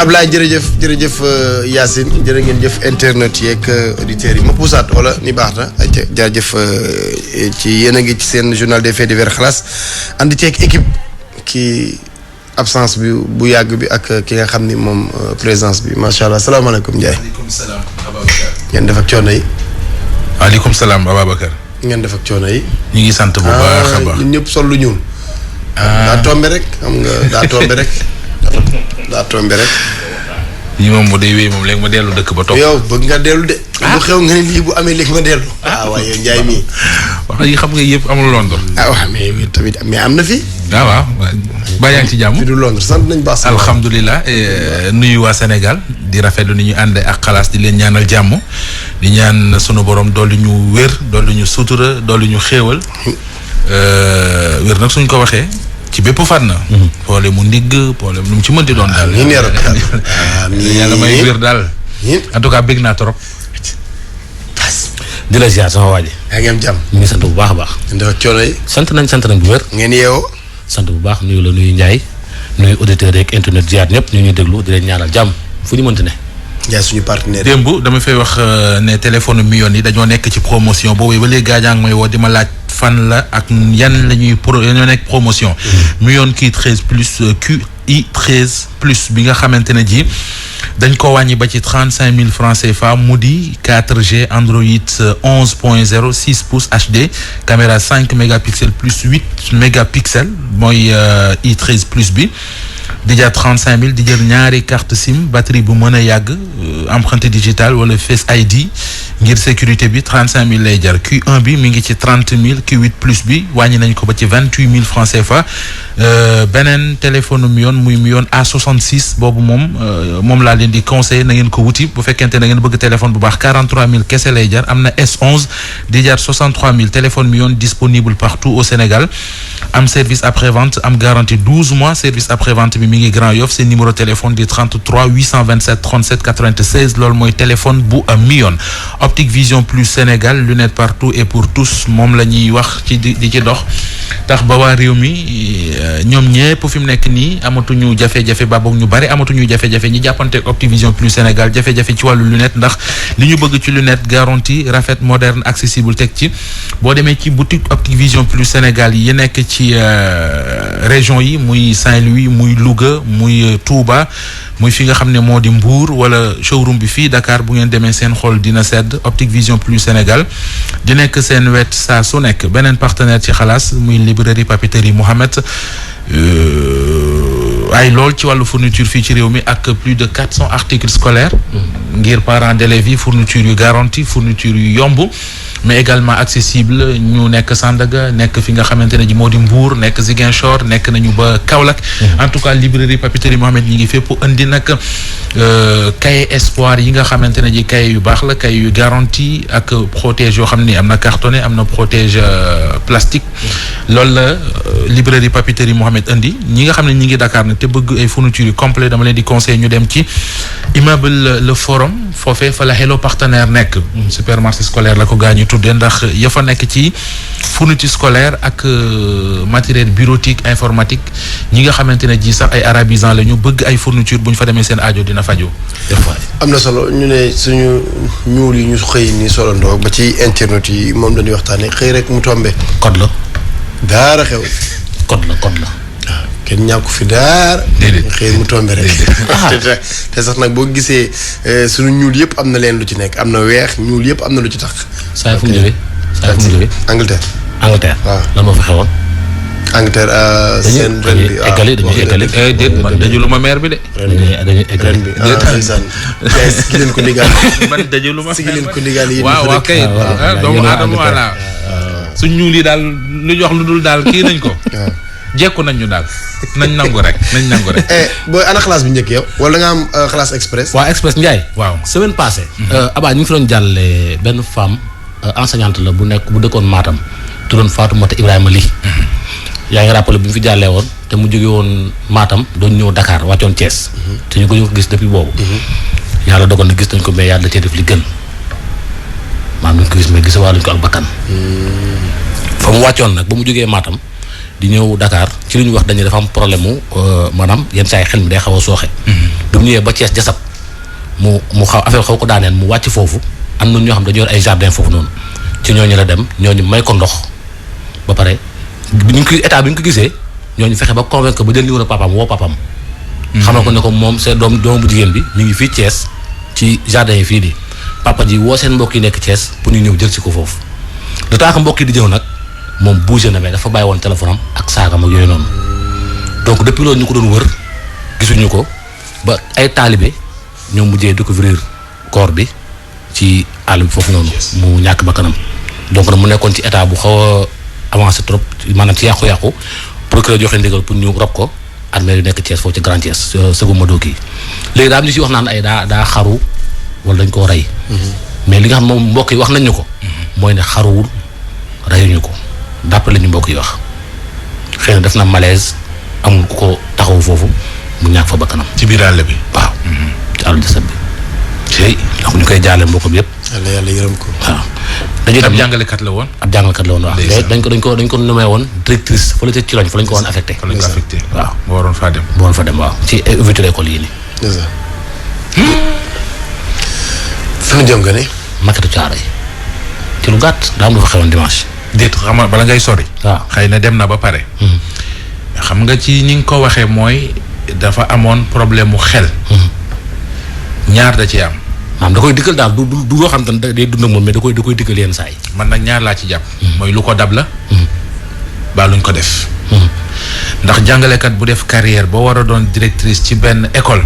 Ablaye jërëjëf Yacine jërë ngeen jëf internet yeeg auditeurs yi ma puusaat wala ni baax na ayca jaajëf ci yéen a ngi ci seen journal des faits divers xalaas ànd ceeg équipe ki absence bi bu yàgg bi ak ki nga xam ni moom présence bi macha allah salaamaaleykum Ndiaye. waaleykum salaam Ababacar. ngeen def ak coono yi. waaleykum salaam Ababacar. ngeen def ak coono yi. ñu ngi sant bu baax a baax ñun ñëpp sol lu ñuul. daa tombe rek xam nga daa tombe rek. daa tombe rek. lii moom bu dee wéy moom léegi ma dellu dëkk ba topp. yow bëgg nga dellu de. bu xew nga ne lii bu amee léegi ma dellu. waaye yow Ndiaye mii. wax yi xam nga yëpp amul Londres. waaw mais tamit mais am na fi. waaw ba yaa ngi ci jàmm. fi du Londres sant nañ baax. alhamdulilah nuyu waa Sénégal di rafetlu ni ñu àndee ak xalaas di leen ñaanal jàmm di ñaan sunu borom dolli ñu wér dolli ñu sutura dolli ñu xéewal wér nag suñ ko waxee. ci bépp fànn. problème mu ndigg problème lu mu ci mënti doon daal. yàlla may wér daal. en tout cas bég naa trop. di la ziar sama waa ji. yaa ngi am jàmm. ñu ngi sant bu baax a baax. ndax coono yi. sant nañ bu wér. ngeen yeewoo. sant bu baax nuyu la nuyu Ndiaye nuyu auditeurs yeeg internet ziar ñëpp ñu ñuy déglu di leen ñaanal jàmm fu ñu mënti ne. Ndiaye suñu partenaire. démb dama fay wax ne téléphone millions yi dañoo nekk ci promotion boobu ba léegi gaañaa ngi may woo di ma laaj fan la ak yan la ñuy ñoo nekk promotion. million kii 13 plus QI 13 plus bi nga xamante ne ji dañ ko wàññi ba ci 35 000 francs CFA mu di 4G Android 11.0 6 pouces HD caméra 5 mégapixels plus 8 mégapixels mooy i13 plus bi. di jar 35 000 di jël ñaari carte SIM batterie bu mën a yàgg empreinte digitale wala Face ID ngir sécurité bi 35 000 lay jar Q1 bi mi ngi ci 30 000 Q8 plus bi wàññi nañ ko ba ci 28 000 francs CFA beneen téléphone million muy million A66 boobu moom laa leen di conseiller na ngeen ko wuti bu fekkente na ngeen bëgg téléphone bu baax 43 000 kese lay jar am na S11 di jar 63 000 téléphone million disponible partout au Sénégal am service après vente am garantie 12 mois service après vente bi mi ngi Grand Yoff seen numéro téléphone di 33 827 37 96 loolu mooy téléphone bu million. Optique Vision Plus Sénégal lunettes partout et pour tous moom la ñuy wax ci di ci dox tax ba waa réew mi ñoom ñëpp fi mu nekk nii amatuñu jafe-jafe ba boog ñu bari amatuñu jafe-jafe ñi jàppanteeg Optique Vision Plus Sénégal jafe-jafe ci wàllu lunette ndax li ñu bëgg ci lunette garantie rafet moderne accessible teg ci boo demee ci boutique Optique Vision Plus Sénégal yi nekk ci région yi muy Saint-Louis muy Louga muy Touba muy fi nga xam ne moo di Mbour wala showroom bi fii Dakar bu ngeen demee seen xol dina sedd Optique Vision Plus Sénégal di nekk seen wet saa su nekk beneen partenaire ci xalaas muy librairie papeterie Mohamed ay lool ci wàllu fourniture fii ci réew mi ak plus de 400 articles scolaires ngir parents d'élèves yi fourniture yu garantie fourniture yu yomb mais également accessible ñu nekk Sandaga nekk fi nga xamante ne ji moo di Mbour nekk Ziguinchor nekk nañu ba Kaolack en tout cas librairie papeterie Mohamed ñi ngi fépp indi nag cahier espoir yi nga xamante ne ji cahier yu baax la cahier yu garantie ak protège yoo xam ni am na cartonné am na protège plastique loolu la librairie papeterie Mohamed indi ñi nga xam ne ñi ngi Dakar nag te bëgg ay fournitures yu complet dama leen di conseiller ñu dem ci immeuble le forum foofee fa la Hello partenaire nekk supermarché scolaire la ko gaañu tuddee ndax ya fa nekk ci fourniture scolaire ak matériel bureautique informatique ñi nga xamante ne ji sax ay arabisants la ñu bëgg ay fourniture bu ñu fa demee seen aajo dina faju am na solo ñu ne suñu ñuul yi ñu xëy ni solandoo ba ci internet yi moom dañuy waxtaanee xëy rek mu tombe code la. daara xew. code la. waaw kenn ñàkku fi daara. déedéet xëy mu tombe rek. te sax nag boo gisee suñu ñuul yëpp am na leen lu ci nekk am na weex ñuul yëpp am na lu ci tax. saa fu mu jógee. Angleterre. waaw lan moo fa xewoon. Angleterre seen ren bi dañuy eggali déet man dajulu ma maire bi de. dañuy eggali ren bi ndeysaan si leen ko ndigaal. man dajulu ma si leen ko ndigaal yi. waaw kay doomu aadama voilà suñ ñuul yi daal lu jox lu dul daal kii nañ ko. jekku nañ ñu daal nañ nangu rek. booy ana classe bi njëkk yow wala nga am classe express. waa express Ndiaye. waaw semaine passée. Abba ñu ngi fi doon jàllale benn femme enseignante la bu dëkkoon Matam turoon Fatoumata Ibrahima Ly. yaa ngi rappelé bi mu fi jàllee woon te mu jóge woon Matam doon ñëw Dakar wàccoon Thiès. te ñu ko gis depuis boobu. yàlla dogal na gis nañ ko mais yàlla da cee def li gën maanaam ñu ko gis mais gisawaaluñ ko ak bakkan. fa mu wàccoon nag ba mu jógee Matam di ñëw Dakar ci li ñu wax dañu dafa am problème mu maanaam yenn saa yi xel mi day xaw a sooxe. bi mu ñëwee ba Thiès jasab mu xaw affaire xaw ko daaneel mu wàcc foofu am na ñoo xam dañu yor ay jardin foofu noonu ci ñooñu la dem ñooñu may ko ndox ba pare bi ñu ko état bi ñu ko gisee ñooñu fexe ba convaincre ba jël numéro papaam woo papaam. xamal ko ne ko moom seen doom bu jigéen bi mi ngi fii Thiès ci jardin yi fii di papa ji woo seen mbokk yi nekk Thiès pour ñu ñëw jël si ko foofu de temps que mbokk yi di ñëw nag moom bougé na mais dafa bàyyi woon téléphone am ak saagam ak yooyu noonu donc depuis loolu ñu ko doon wër gisuñu ko ba ay taalibe ñoo mujjee découvrir corps bi ci àll bi foofu noonu mu ñàkk bakkanam donc nag mu nekkoon ci état bu xaw a avancé trop maanaam ci yàqu-yàqu procureur joxe ndigal pour ñu rob ko armée yu nekk Thiès foofu ci Grand Thiès Segu Madoki léegi daal ñu si wax naan ay daa xaru wala dañ koo rey mais li nga xam moom mbokk yi wax nañ ñu ko mooy ne xaruwul reyuñu ko d'après la ñu mbokk yi wax xëy na def na malaise amul ku ko taxaw foofu mu ñàkk fa bakkanam ci biir àll bi waaw ci àll jasab bi tey ndax ñu koy jaale mbokk bi yëpp yàlla yërëm ko waaw dañuy ab dem jàngalekat la woon waaw léegi dañ ko nommé woon directrice fële ca Ciloñ fa lañ ko woon affecté waaw moo waroon faa dem waaw ci ouverture école yi nii fu ñu jëm nga ne maquette caaro yi ci lu gàtt daa am lu fa xewoon dimanche déet xam nga bala ngay sori waaw xëy na dem na ba pare xam nga ci ñi nga ko waxee mooy dafa amoon problème mu xel ñaar da ci am maanaam da koy dikkal daal du loo xam te ne day dund ak moom mais da koy dikkal yenn saa yi man nag ñaar laa ci jàpp mooy lu ko dab la baa luñ ko def ndax jàngalekat bu def carrière ba war a doon directrice ci benn école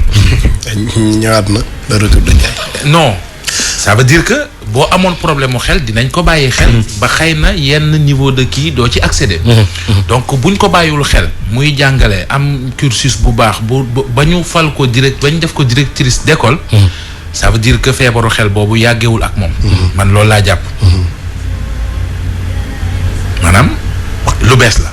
ñëwaat na le retour de Ndiaye non ça veut dire que boo amoon problème mu xel dinañ ko bàyyi xel ba xëy na yenn niveau de kii doo ci accéder donc buñ ko bàyyiwul xel muy jàngale am cursus bu baax ba ñu fal ko ba ñu def ko directrice d'école ça veut dire que feebaru xel boobu yàggewul ak moom man loolu laa jàpp maanaam lu bees la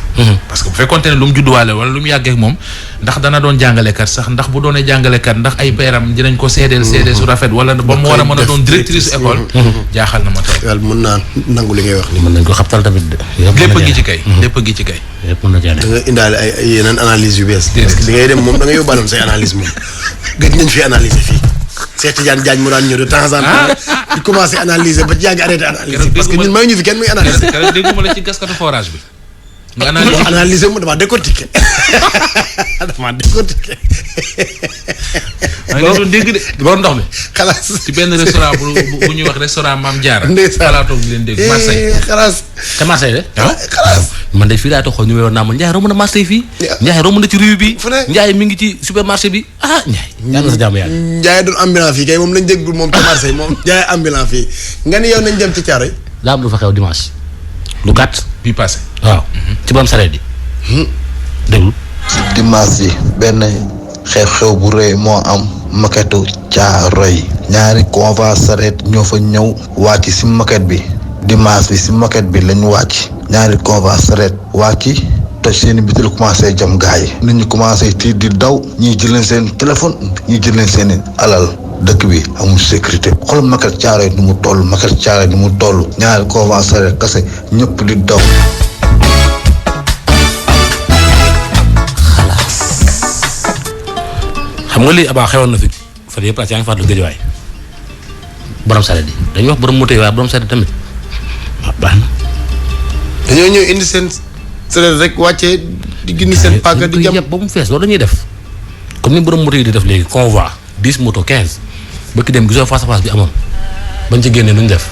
parce que bu fekkoonte ne lu mu judduwaale wala lu mu yàggee ak moom ndax dana doon jàngalekat sax ndax bu doonee jàngalekat ndax ay peeram dinañ ko seedeel su rafet wala ba mu war a mën a doon directrice école jaaxal na ma trop yàlla mën naa nangu li ngay wax ni mën nañ ko xabtal tamit lépp a ngi ci kay lépp a ngi ci kay lépp mën na da nga indaale ay yeneen analyse yu bees parce que li ngay dem moom da nga yóbbaaloon say analyse moom gëj nañ fi analyser fii Cheikh Tidiane Diagne mu daan ñëw de temps en temps di commencé analyser ba yaa ngi arrêté analyser parce que ñun may ñu fi kenn muy analyser keroog dégguma la ci gaskatu forage bi nga analyser mu damaa décortiqué maa ngi doon dégg de borom ndox mi xalaas ci benn restaurant bu ñuy wax restaurant Mame Diarra xalaatoo di leen dégg Marseille xalaas te Marseille de xalaas man de fii laa taxaw ñu woon naa ma Ndiaye romb na Marseille fii Ndiaye romb na ci rue bi Ndiaye mi ngi ci supermarché bi Ndiaye yàlla na sa jàmm yàlla Ndiaye doon ambulant fii kay moom lañ déggul moom ci Marseille moom Ndiaye ambulant fii nga ni yow nañ dem ci Thiaroye daa am lu fa xew dimanche lu gàtt bi passé waaw ci borom sareet yi déglu dimanche yi benn xew-xew bu rëy moo am maquette Thiaroye ñaari convoi sareet ñoo fa ñëw wàcc si maquette bi dimanche bi si maquette bi lañu wàcc ñaari convoi sareet wàcc toj seeni bitil commencé jam gaay yi nit ñi commencé tiit di daw ñii jël leen seen téléphone ñii jël leen seen alal dëkk bi amul sécurité xool maquette Thiaroye ni mu toll maquette Thiaroye ni mu toll ñaari convoi sareet kase ñëpp di daw xam nga lii abaa xewoon na fi fan yëpp yaa ngi fàttali Géejawaay borom sareet yi dañuy wax borom moto yi waaye borom sareet tamit waaw baax na dañoo ñëw indi seen sareet rek wàccee di gindi seen paaka di jam ba mu fees loolu dañuy def comme ni borom moto yi di def léegi convoi 10 moto 15 ba ki dem gisoo face à face bi amoon bañ ci génnee nuñ def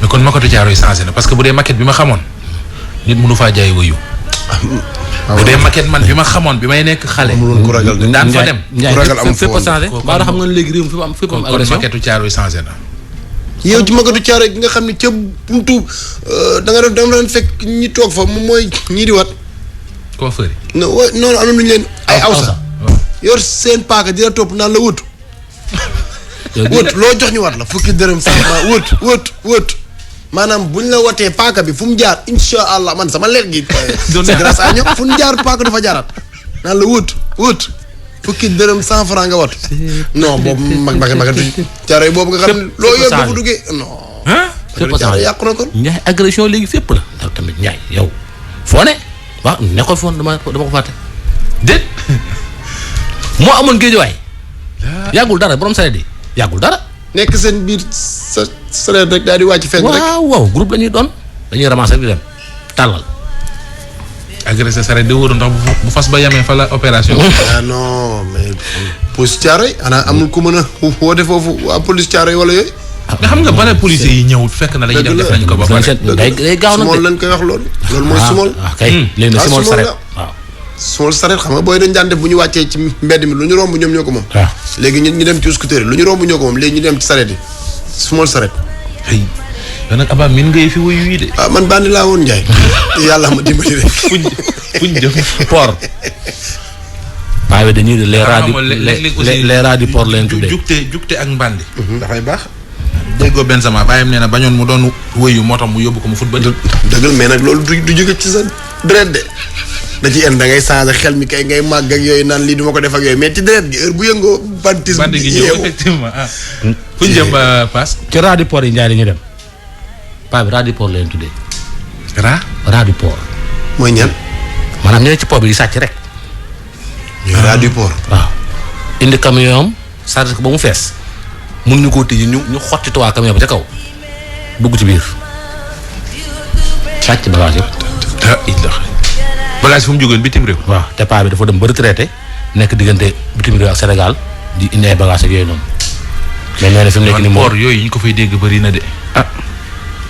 mais kon maquette Thiaroye changé na parce que bu dee maquette bi ma xamoon nit mënu faa jaay wayu bu dee maquette man bi ma xamoon bi may nekk xale ku ragal de daan fa dem ku ragal am fépp changé baa xam nga ne léegi réew mi fépp am agression kon maquette Thiaroye changé na yow ci maquette Thiaroye gi nga xam ne ca buntu da nga doon fekk ñi toog fa moom mooy ñii di wat koo fëri non noonu am na lu ñu leen ay awsa yor seen paaka dina topp naan la wut loo jox ñu wat la fukki dërëm sax wut maanaam buñ la watee paaka bi fu mu jaar insha allah man sama leer gi c'est grâce à ñoom fu mu jaar paaka dafa jaaraat naan la wut fukki dërëm 100 francs nga wat non boobu maquette Thiaroye boobu nga xam ne loo yor boobu duggee non fépp yàqu na kon Ndiaye agression léegi fépp la ndax tamit Ndiaye yow foo ne waaw nekkoon fi woon dama ko fàtte. déet moo amoon géejuwaay. yàggul dara borom sareet yi yàggul dara. nekk seen biir sa sareet rek daal di wàcc fenn rek. waaw groupe la ñuy doon dañuy ramasser di dem tàllal. agressé sareet di wóoru ndax bu fas ba yamee fa la opération. non mais police Thiaroye ana amul ku mën a woote foofu waa police Thiaroye wala yooyu. nga xam nga bare policiers yi ñëw fekk na dañuy def nañ ko ba pare. day gaaw nag sumol lañ koy wax loolu. loolu mooy sumol. kay léegi nag sumol sareet waaw. sumol sareet xam nga booy dañ daan def bu ñu wàccee ci mbedd mi lu ñu romb ñoom ñoo ko moom. waaw léegi ñu dem ci scooter yi lu ñu romb ñoo ko moom léegi ñu dem ci sareet yi sumol sareet. ay yow nag Abba min ngay fi wuyu wii de. man bandi laa woon Ndiaye. yàlla ma dimbali rek. fuñ jëm port. waaye dañuy les rats du port leen tuddee. jugte ak mbandi. dafay baax. déggoo Benzema bàyyam nee na bañoon mu doon wëyu moo tax mu yóbbu ko mu football. dëggal mais nag loolu du jóge ci sa deret de da ci en da ngay changé xel mi kay ngay màgg ak yooyu naan lii du ma ko def ak yooyu mais ci deret gi heure bu yëngoo bantisme bandi gi ñëw effectivement fu ñu jëm ba paas. ci rat du port yi Ndiaye dañuy dem paa bi rat du port leen tuddee. rat du port. mooy ñan. maanaam ñu ne ci port bi di sàcc rek. ñooy rat du port. waaw indi camion am chargé ko ba mu fees. mun ñu koo tijji ñu xotti tuwaa camion ba ca kaw dugg ci biir sàcc bagage yëpp. bagage fu mu jógeen bitim réew. waaw te paa bi dafa dem ba retraité nekk diggante bitim réew ak Sénégal di indi ay bagage ak yooyu noonu. mais nee na fi mu nekk nii moom port yooyu ñu ko fay dégg bëri na de.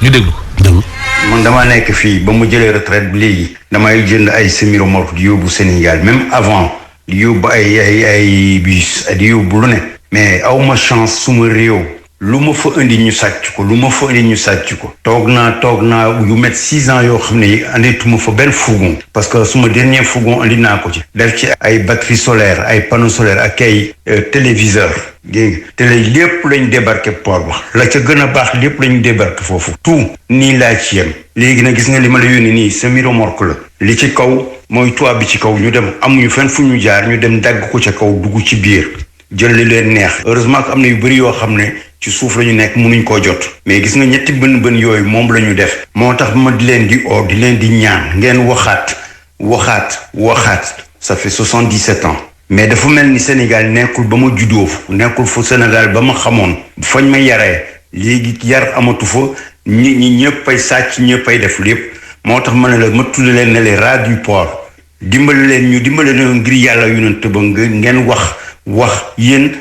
ñu déglu ko. déglu. man damaa nekk fii ba mu jëlee retraite bi léegi. damay jënd ay semi-remorque di yóbbu Sénégal même avant di yóbbu ay bus di yóbbu lu ne. mais awma chance suma réew lu ma fa indi ñu sàcc ko toog naa yu met 6 ans yoo xam ne andituma fa benn fourgon parce que suma dernier fourgon andi naa ko ci def ci ay batterie solaire ay panneau solaire ak ay téléviseur dégg nga télé lépp lañ débarqué port ba la ca gën a baax lépp lañu débarqué foofu tout nii laa ci yem léegi nag gis nga li ma la yónni nii semi-remorque la li ci kaw mooy toit bi ci kaw ñu dem amuñu fenn fu ñu jaar ñu dem dagg ko ca kaw dugg ci biir jël li leen neex heureusement que am na yu bëri yoo xam ne ci suuf la ñu nekk mënuñ koo jot mais gis nga ñetti bën yooyu moom la ñu def moo tax ma di leen di oo di leen di ñaan ngeen waxaat ça fait 77 ans mais dafa mel ni Sénégal nekkul ba ma juddoo nekkul fu Sénégal ba ma xamoon fañ ma yaree léegi yar amatu fa nit ñi ñëppay sàcc ñëppay def lépp moo tax ma ne la ma tudd leen ne les rats du port dimbali leen ngir yàlla yu ne tëba ngeen wax yéen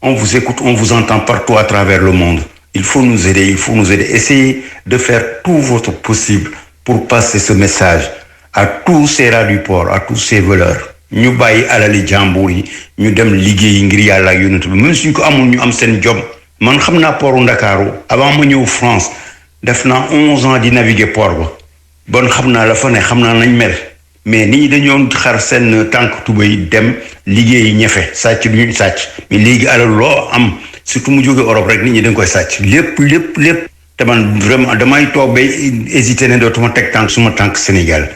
on vous écoute on vous entend partout à travers le monde il faut nous aider essayez de faire tout votre possible pour passer ce message à tous ces rats du port à tous ces voleurs ñu bàyyi alali jàmbur yi ñu dem liggéeyi ngir yàlla ak yonent bi même suñ ko amul ñu am seen job man xam naa portu Ndakaaru avant ma ñëw France def naa 11 ans di naviguer port ba bon xam naa la fa ne xam naa nañ mel mais nit ñi dañoo xar seen tànk tubéy dem liggéeyi ñefe sàcc du ñu sàcc mais léegi alal loo am surtout mu jóge Europe rek nit ñi dañ koy sàcc lépp te man vraiment damay toog ba hésité ne dootuma teg tànk suma tànk Sénégal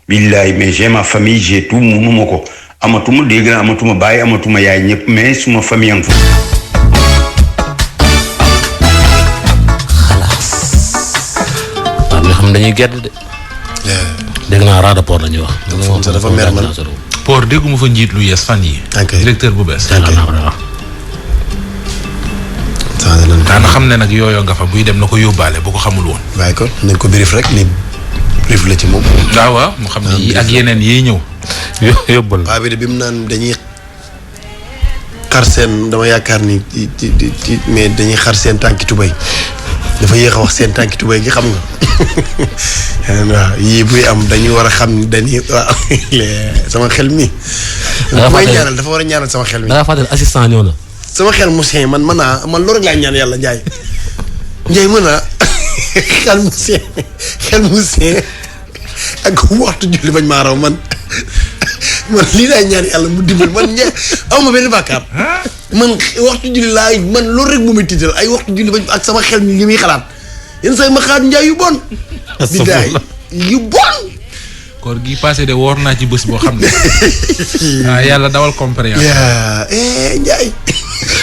billaay mais j'ai ma famille j'ai tout munuma ko amatuma dégg na amatuma baay amatuma yaay ñëpp mais suma famille am fa waaw ñoo xam ne dañuy gedd de dégg naa rat de port la ñuy wax. dafa mer man. port dégguma fa njiit lu yees fan yi directeur bu bees. daana xam ne nag yooyo nga fa buy dem na ko yóbbaale bu ko xamul woon. waaye kon nañ ko brief rek ni brief la ci moom. waaw mu xam ne yi ak yeneen yiy ñëw. yóbbal paa bi de bi mu naan dañuy xar seen dama yaakaar ni mais dañuy xar seen tànki tubay dafa yéex a wax seen tànki tubay gi xam nga waaw yii buy am dañu war a xam ni dañuy waaw sama xel mi. mooy ñaanal dafa war a ñaanal sama xel mi. da ngaa fàttali assistant ñëw na. sama xel mu seen man loolu rek laa ñaan yàlla Ndiaye mën naa xel mu seen ak waxtu julli bañ maa raw man lii laay ñaan yàlla mu dimbal man Ndiaye aw ma benn bàkkaar man waxtu julli laay man loolu rek mu may tiital ay waxtu julli bañ ak sama xel mi li muy xalaat yenn say ma xalaat Ndiaye yu bon. bidaay yu bon. koor gi passé de woor naa ci bés boo xam ne yàlla dawal compréhension. Ndiaye.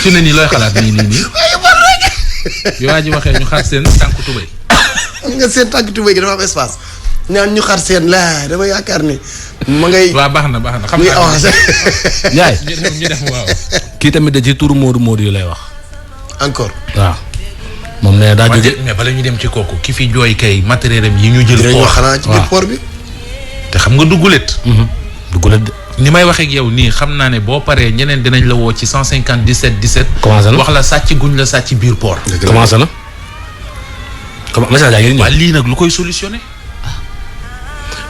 su ne nii looy xalaat nii. waaye bon rek. bi waa ji waxee ñu xar seen tànku tubéy. nga seen tànku tubéy gi dafa am espace ñaan ñu xar seen laa dama yaakaar ni ma ngay. waaw baax na xam nga avancé. Ndiaye ñu def waaw. kii tamit da ci turu Modou yi lay wax. encore. waaw. moom nee daa jóge mais bala ñu dem ci kooku ki fi jooy kay matériel am yi ñu jël. port xanaa ci biir port bi. te xam nga duggulet. duggulet de. ni may waxee ak yow nii xam naa ne boo paree ñeneen dinañ la woo ci 157 17. commencé na wax la sàcc guñ la sàcc biir port. commencé na. message yaa ngi ñëw. waaw lii nag lu koy solutionné.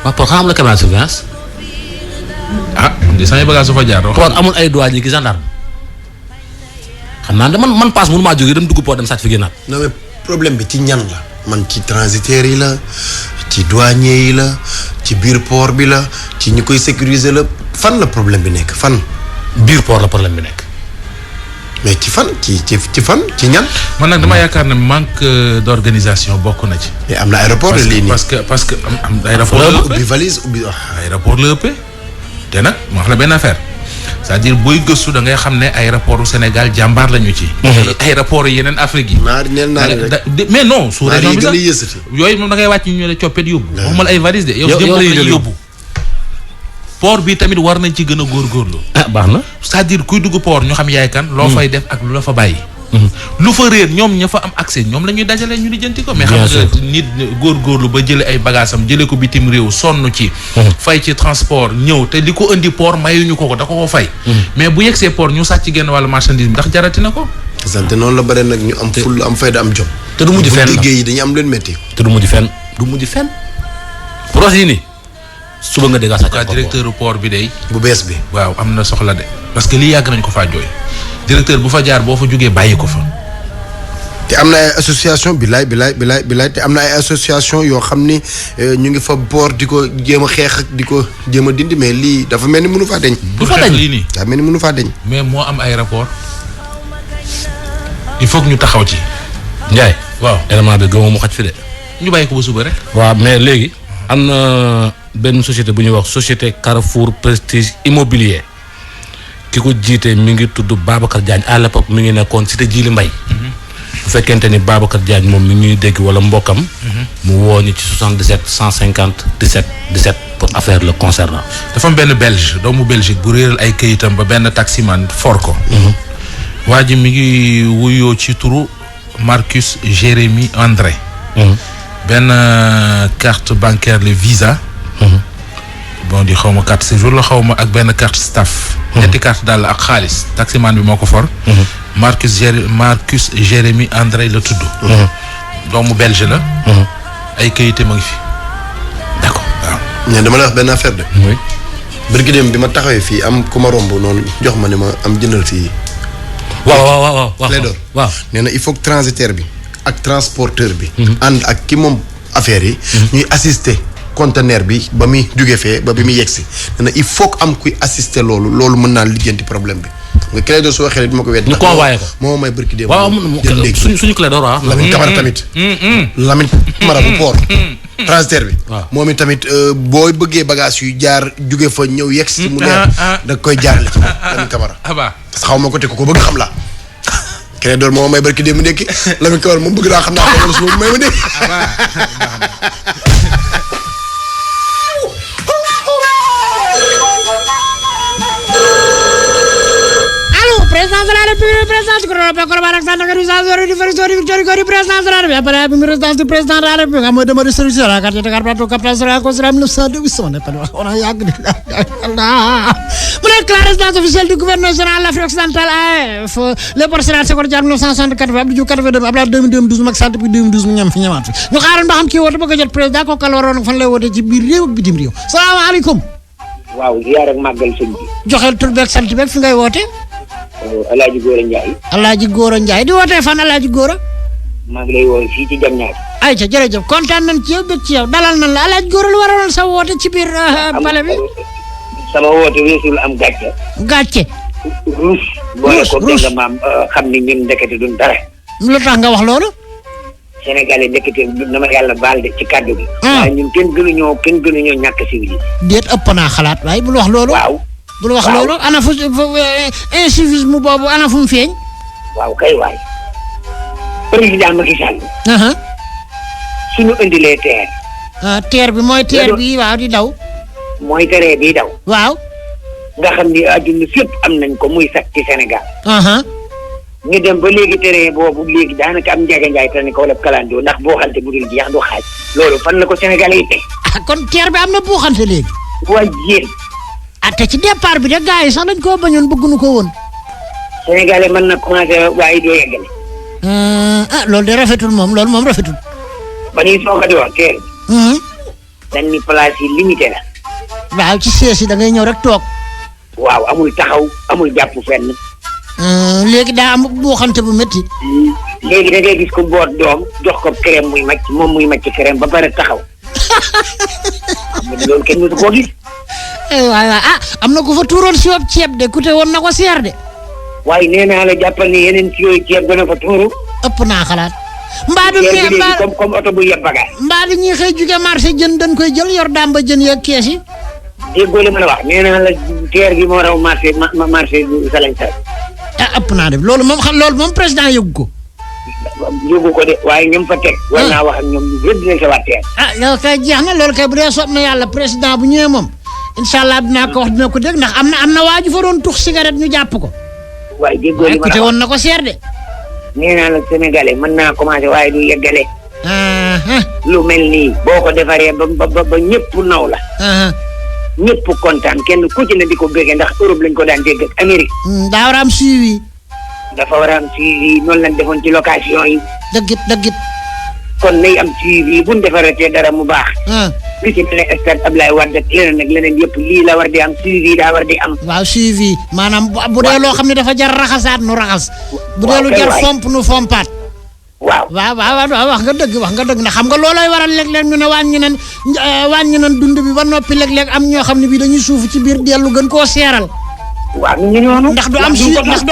waaw port xam la caméra de surveillance. di samay bagage su fa jaar. port amul ay douane yi ki gendarme. xam naa ne man passe mënu maa jógee dem dugg port dem sàcc fi génnaat. non mais problème bi ci ñan la. man ci transitaires yi la ci douaniers yi la ci biir port bi la ci ñi koy sécuriser la fan la problème bi nekk fan. biir port la problème bi nekk. mais ci fan ci fan ci ñan. man nag dama yaakaar ne manque d'organisation bokk na ci. mais am na aéroport de lii nii parce que am aéroport la ubbi valise ubbi aéroport la ëppee te nag ma wax la benn affaire c'est-à-dire booy gëstu da ngay xam ne aéroport Sénégal jàmbaar lañu ci. aéroport yeneen Afrique yi. mais non. sous région bi sax yooyu moom da ngay wàcc ñu ne coppet yóbbu. waxumal ay valise de. yow jëm lañuy yóbbu. port bi tamit war nañ ci gën a góorgóorlu. baax na. c'est-à-dire kuy dugg port ñu xam yaay kan. loo fay def ak lu la fa bàyyi. lu fa réer ñoom ña fa am accès ñoom la ñuy dajale ñu lijjanti ko. mais xam nga nit góorgóorlu ba jëlee ay bagages am jëlee ko bitim réew sonn ci. fay ci transport ñëw te li ko indi port mayuñu ko da ko fay. mais bu yegsee port ñu sàcc genn wàllu marchandise bi ndax jarati na ko. sant noonu la bare nag ñu am ful am fayda am jom. te du mujj fenn bu liggéey yi dañu am leen métti. te du mujj fenn. projet yi nii. suba nga dégg sàcc ko directeur port bi day bu bees bi. waaw am na soxla de. parce que lii yàgg nañ ko faa jooy. directeur bu fa jaar boo fa jógee bàyyi ko fa. te am na ay association bilaay te am na ay association yoo xam ni ñu ngi fa port di ko jéem a xeex ak di ko jéem a dindi mais lii dafa mel ni mënu faa deñ. du fa deñ lii nii. daa mel ni mënu faa deñ. mais moo am aéroport. il faut que ñu taxaw ci. Ndiaye. waaw élément bi gëmoo mu xaj fi de. ñu bàyyi ko ba suba rek. waaw mais léegi am na benn société bu ñuy wax société Carrefour Prestige Immobilier ki ko jiite mi ngi tudd Babacar Diagne à l'époque mi ngi nekkoon cité Djily Mbaye. bu fekkente ni Babacar Diagne moom mi ngi dégg wala mbokkam. mu woo ñu ci 77 150 17 17 pour affaire le concernant. dafa am benn belge doomu Belgique bu réeral ay këyitam ba benn taximan for ko. waa ji mi ngi wuyoo ci turu Marcus Jérémy André. benn carte bancaire le Visa. bon di xaw ma carte séjour la xaw ma ak benn carte staff. ñetti carte daal ak xaalis taximan bi moo ko for. Marcus Jérémy André la tudd. doomu belge la. ay këyitam a ngi fi. d'accord waaw. mais dama la wax benn affaire de. oui. bërki bi ma taxawee fii am ku ma romb noonu jox ma ne ma am jëndal fii. waaw. Clédor waaw nee na il faut que transitaire bi ak transporteur bi. ànd ak ki moom affaire yi. ñuy assister conteneur bi ba muy jóge fee ba bi muy yegsi nee na il faut que am kuy assister loolu mën naa lijjanti problème bi. nga Clédor su waxee bi ma ko wedd. ñu convoyé ko moo may bërki dem. waaw suñu Clédor waaw. Lamine Camara tamit. Lamine Camara bu port. transitaire bi. waaw moom itamit booy bëggee bagage yu jaar jóge fa ñëw yegsi mu leer. da koy jaarale ci moom Lamine Camara. aba parce que xaw ma ko te ku ko bëgg xam la Clédor moo may barki démb ndekki Lamine Camara moom bëgg naa xam naa ko wala su ma may ma ndekki. président de la République président du gouvernement président de la République président de la République am dama distribution la carte de carte captage la consulat 1902 sama ne on a yàgg de mu nekk la résidence officielle du gouverneur général de l'Afrique occidentale AF le président Senghor Diagne 1964 Abdou Diouf 82 Abdoulaye 2012 Macky Sall depuis 2012 mu ñam fi ñëwaat fi ñu xaaral ba xam kii woote bëgg a jot président ko kal waroon fan lay woote ci biir réew ak bitim réew salaamaaleykum. waaw ziar ak màggal sëñ bi. joxeel tur beeg sant beeg fi ngay woote. Alaaji Góora Ndiaye. Alaaji Góora Ndiaye di wootee fan Alaaji Góora. maa ngi lay woo fii ci Diamniadio. ayca jërëjëf kontaan nañ ci yow bëgg ci yow dalal nañ la Alaaji Góora lu waraloon sa woote ci biir pale bi. sama woote weesul am gàcce. gàcce. ruus. boole ko dégg nga maam xam ni ñun ndekete duñ dara. lu tax nga wax loolu. Sénégalais ndekete na ma yàlla baal de ci kàddu gi. waaye ñun kenn gënuñoo ñàkk civilisé. déet ëpp naa xalaat waaye bul wax loolu. waaw. bul wax loolu ana fu incivisme boobu ana fu mu feeñ. waaw kay waay. président Macky Sall. aha suñu indilee terre teer bi mooy teer bi waaw di daw. mooy terrain bi daw. waaw. nga xam ni adduna fépp am nañ ko muy sax ci Sénégal. ñu dem ba léegi terrain boobu léegi daanaka am Ndiaga Ndiaye te ne ko wala kalandoo ndax boo xante bu dul jeex du xaaj. loolu fan la ko Sénégal yi teg. kon teer bi am na buuxante léegi. waaye yéen. te ci départ bi de gars yi sax dañ koo bañoon bëgguñu ko woon. Sénégalais mën na commencé waaye doo yeggale. loolu de rafetul moom loolu moom rafetul. ba ñuy soog a di wax teer bi. dañ ni place yi limité la. waaw ci sees yi da ngay ñëw rek toog. waaw amul taxaw amul jàpp fenn. léegi daa am buuxante bu métti. léegi da ngay gis ko boot doom jox ko crème muy màcc moom muy màcc crème ba pare taxaw. loolu kenn mësu koo gis. waaw am na ku fa tuuroon si woon ceeb de ku te woon na ko seer de. waaye nee naa la jàppal ni yeneen ci yooyu ceeb dana fa tuuru. ëpp naa xalaat. comme oto bu yeb bagage. mbaa di ñuy xëy jóge marché jën dañ koy jël yor damba jën yeeg kees yi. déggoo li ma la wax nee naa la teer bi moo raw marché marché salañ sa. ëpp naa def loolu moom président yëgu ko. yëgu ko de waaye ñoom fa teg. war naa wax ak ñoom ñu bëri dinañ sa waat teer. loolu kay jeex na loolu kay bu dee soob na yàlla président bu ñëwee moom. incha allah dinaa ko wax dina ko dégg ndax am na waaju fa doon tux cigarette ñu jàpp ko. waaye déggoo li ma la wax woon na ko seer de. nee naa la sénégalais mën naa commencé waaye du yeggale. lu mel nii boo ko defaree ba ñëpp naw la. ñëpp kontaan kenn ku ci ne di ko bëggee ndax Europe lañ ko daan dégg ak Amérique. daa war a am suivi. dafa war a am suivi noonu lañ defoon ci location yi. dëggit. kon nay am suivi bu ñu defaratee dara mu baax. li ci mel ne stade Abdoulaye Wade ak leneen ak leneen yëpp lii la war di am suivi daa war di am. waaw suivi maanaam bu dee loo xam ne dafa jar raxasaat nu raxas. bu dee lu jar fomp nu fompaat. waaw wax nga dëgg ndax xam nga loolooy waral léeg-léeg ñu ne wàññi nan dund bi ba noppi léeg-léeg am ñoo xam ne bii dañuy suufu ci biir dellu gën koo seeral. waaw ñu noonu. ndax du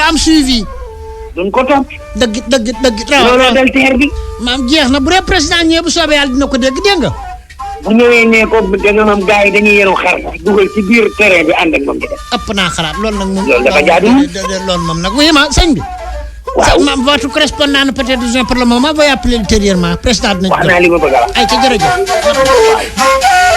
am suivi. duñ ko topp. dëgg. looloo dal teer bi. maam jeex na bu dee président ñëwee bu soobee yàlla dina ko dégg nga. bu ñëwee ne ko danga moom gars yi dañuy yenu xar dugal ci biir terrain bi ànd ak moom di def. ëpp naa xalaat loolu nag moom. loolu dafa jaadu loolu moom nag wuyu ma sëñ bi. waaw votre correspondant peut-être pour le moment va appeler ultérieurement président dinañ. wax naa li ma bëgg a wax. ay ca jërëjëf.